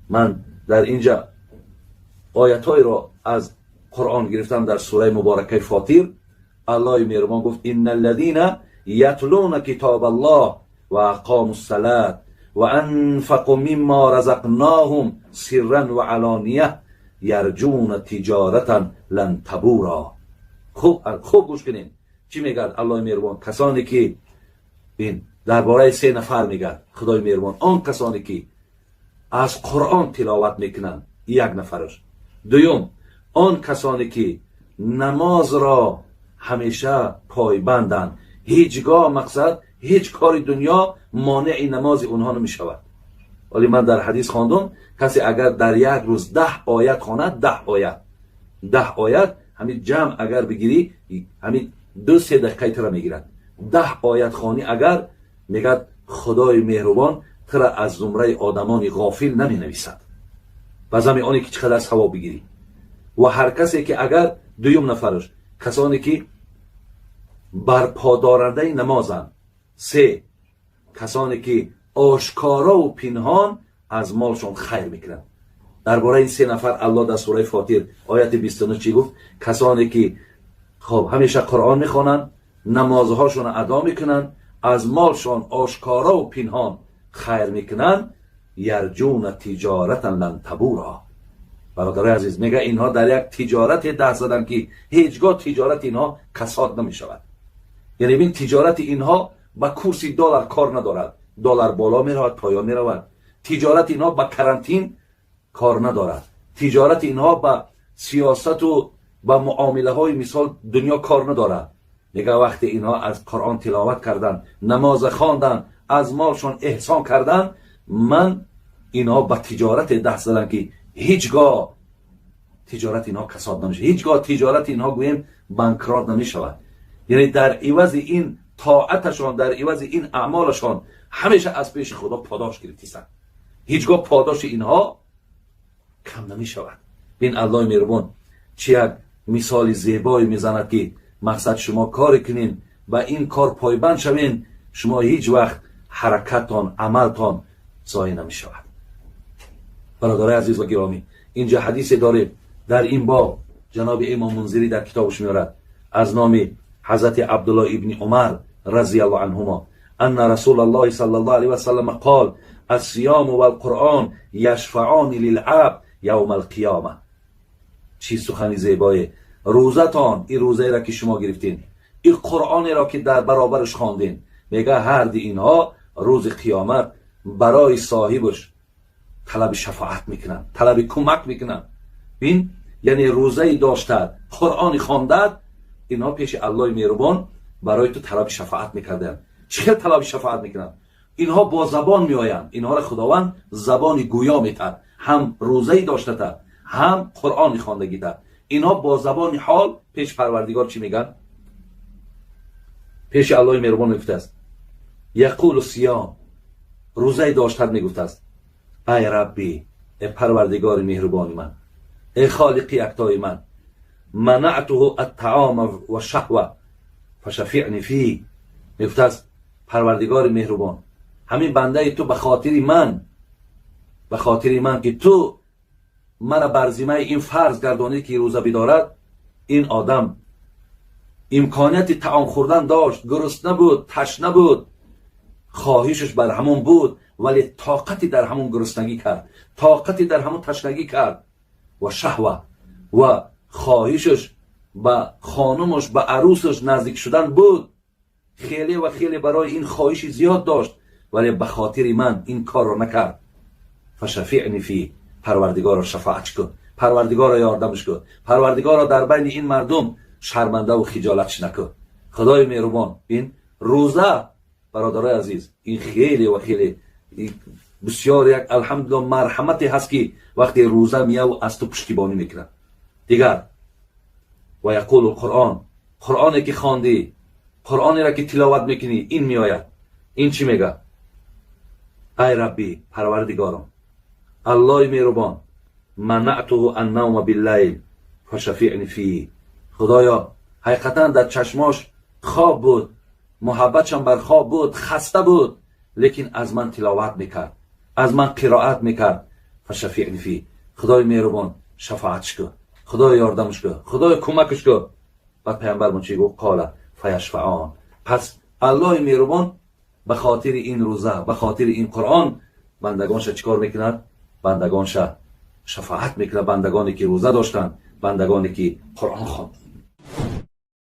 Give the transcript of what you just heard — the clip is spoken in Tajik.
Ман дар инҷа оятҳоеро аз Қуръон гирифтам дар сураи муборакаи Фотир. Аллоҳи меҳрубон гуфт: инна аллазина ятлуна китобаллоҳ ва ақому ссалат ва анфақу мимма разақноҳум сирран ва алония ярҷуна тиҷоратан лан табура. Хуб, хуб гӯш кунед, чӣ мегӯяд Аллоҳи меҳрубон. Касоне ки бин, дар бораи се нафар мегӯяд Худои меҳрубон: он касоне ки аз Қуръон тиловат мекунанд, як нафараш. Дуюм, он касоне ки намозро ҳамеша пойбанданд, ҳеҷ гоҳ мақсад ҳеҷ кори дунё монеи намози онҳо намешавад. Вале ман дар ҳадис хондум, касе агар дар як рӯз 10 оят хонад, 10 оят, 10 оят, ҳамин ҷамъ агар бигирӣ, ҳамин 2-3 дақиқаи тура мегирад. 10 оят хонӣ агар, мегӯяд Худои меҳрубон тура аз зумраи одамони ғофил наменависад, ба зами оне ки чӣ қадар савоб бигирӣ. Ва ҳар касе ки агар, дуюм нафараш, касоне ки барподорандаи намозанд. Се, касоне ки ошкорову пинҳон аз молшон хайр мекунанд. Дар бораи ин се нафар Аллоҳ дар сураи Фотир ояти 29 чӣ гуфт? Касоне ки хоб ҳамеша Қуръон мехонанд, намозҳошонро адо мекунанд, аз молшон ошкорову пинҳон хайр мекунанд, ярҷуна тиҷоратан лан табура. Бародарои азиз, мега инҳо дар як тиҷорате даст заданд, ки ҳеҷ гоҳ тиҷорати инҳо касод намешавад. Яъне бин, тиҷорати инҳо ба курси доллар кор надорад, доллар боло меравад, поён меравад. Тиҷорати инҳо ба карантин кор надорад, тиҷорати инҳо ба сиёсату ба муомилаҳои мисол дунё кор надорад. Мега вақте инҳо аз Қуръон тиловат карданд, намоза хонданд, аз молшон эҳсон карданд, ман инҳо ба тиҷорате даст заданд, ки ҳеҷ гоҳ тиҷорати инҳо касод намешавад, ҳеҷ гоҳ тиҷорати инҳо гӯем банкрот намешавад. Яъне дар ивази ин тоаташон, дар ивази ин аъмолашон ҳамеша аз пеши Худо подош гирифтисанд, ҳеҷ гоҳ подоши инҳо кам намешавад. Бин, Аллоҳи меҳрубон чӣ як мисоли зебое мезанад, ки мақсад шумо коре кунин, ба ин кор пойбанд шавен, шумо ҳеҷ вақт ҳаракаттон, амалтон зоеъ намешавад. Бародарои азиз ва гиромӣ, инҷа ҳадисе дорем дар ин боб, ҷаноби имом Мунзирӣ дар китобаш меорад аз номи ҳазрати Абдулло ибни Умар разияллоҳу анҳумо: анна расулаллоҳи саллаллоҳу алайҳи васаллам қол: ассиёму валқуръон яшфаъони лилабд явма алқиёма. Чӣ сухани зебое! Рӯзатон, ин рӯзаеро ки шумо гирифтин, ин Қуръонеро ки дар баробараш хондин, мега ҳарди инҳо рӯзи қиёмат барои соҳибаш талаби шафоат мекунанд, талаби кӯмак мекунанд. Бин, яъне рӯзаи доштад, Қуръони хондад, инҳо пеши Аллоҳи меҳрубон барои ту талаби шафоат мекарданд. Чӣ хел талаби шафоат мекунанд? Инҳо бо забон меоянд, инҳоро Худованд забони гӯё метад, ҳам рӯзаи доштата, ҳам Қуръони хондагита. Инҳо бо забони ҳол пеши Парвардигор чӣ мегӯянд? Пеши Аллоҳи меҳрубон мегуфтааст: яқулу сиём, рӯзаи доштат мегуфтааст: ай Рабби, э Парвардигори меҳрубони ман, э Холиқи яктои ман, манаътуҳу аттаома ва шаҳва фашафиъни фи. Мегуфтааст: Парвардигори меҳрубон, ҳамин бандаи ту ба хотири ман, ба хотири ман ки ту мара бар зимаи ин фарз гардонӣ ки рӯза бидорад, ин одам имконияти таом хӯрдан дошт, гурусна буд, ташна буд, хоҳишаш бар ҳамон буд, вале тоқати дар ҳамон гуруснагӣ кард, тоқати дар ҳамон ташнагӣ кард, ва шаҳва, ва хоҳишаш ба хонумаш, ба арӯсаш наздик шудан буд, хеле ва хеле барои ин хоҳиши зиёд дошт, вале ба хотири ман ин корро накард. Фашафиъни фи, Парвардигоро шафоатш кун, Парвардигоро ёрдамш кун, Парвардигоро дар байни ин мардум шармандаву хиҷолатш накун. Худои меҳрубон, ин рӯза, бародарои азиз, ин хеле ва хеле бисёр як, алҳамдулилло, марҳамате ҳаст, ки вақте рӯза мияву аз ту пуштибонӣ мекунад. Дигар ва яқулу қуръон, Қуръоне ки хондӣ, Қуръонеро ки тиловат мекунӣ, ин меояд, ин чӣ мега? Ай Раббӣ, Парвардигором, Аллоҳи меҳрубон, манаътуҳу аннавма биллайл фашафиъни фи. Худоё, ҳақиқатан дар чашмош хоб буд, муҳаббатшам бар хоб буд, хаста буд, лекин аз ман тиловат мекард, аз ман қироат мекард. فشفعني فيه. Худои меҳрубон, шафоатш ку, Худои ёрдамш ку, Худои кӯмакш ку. Баъд паямбармон чӣ гуфт? قال فيشفعان. Пас Аллоҳи меҳрубон ба хотири ин рӯза, ба хотири ин Қуръон бандагонша чӣ кор мекунад? Бандагонша шафоат мекунад, бандагоне ки рӯза доштанд, бандагоне ки Қуръон хонданд.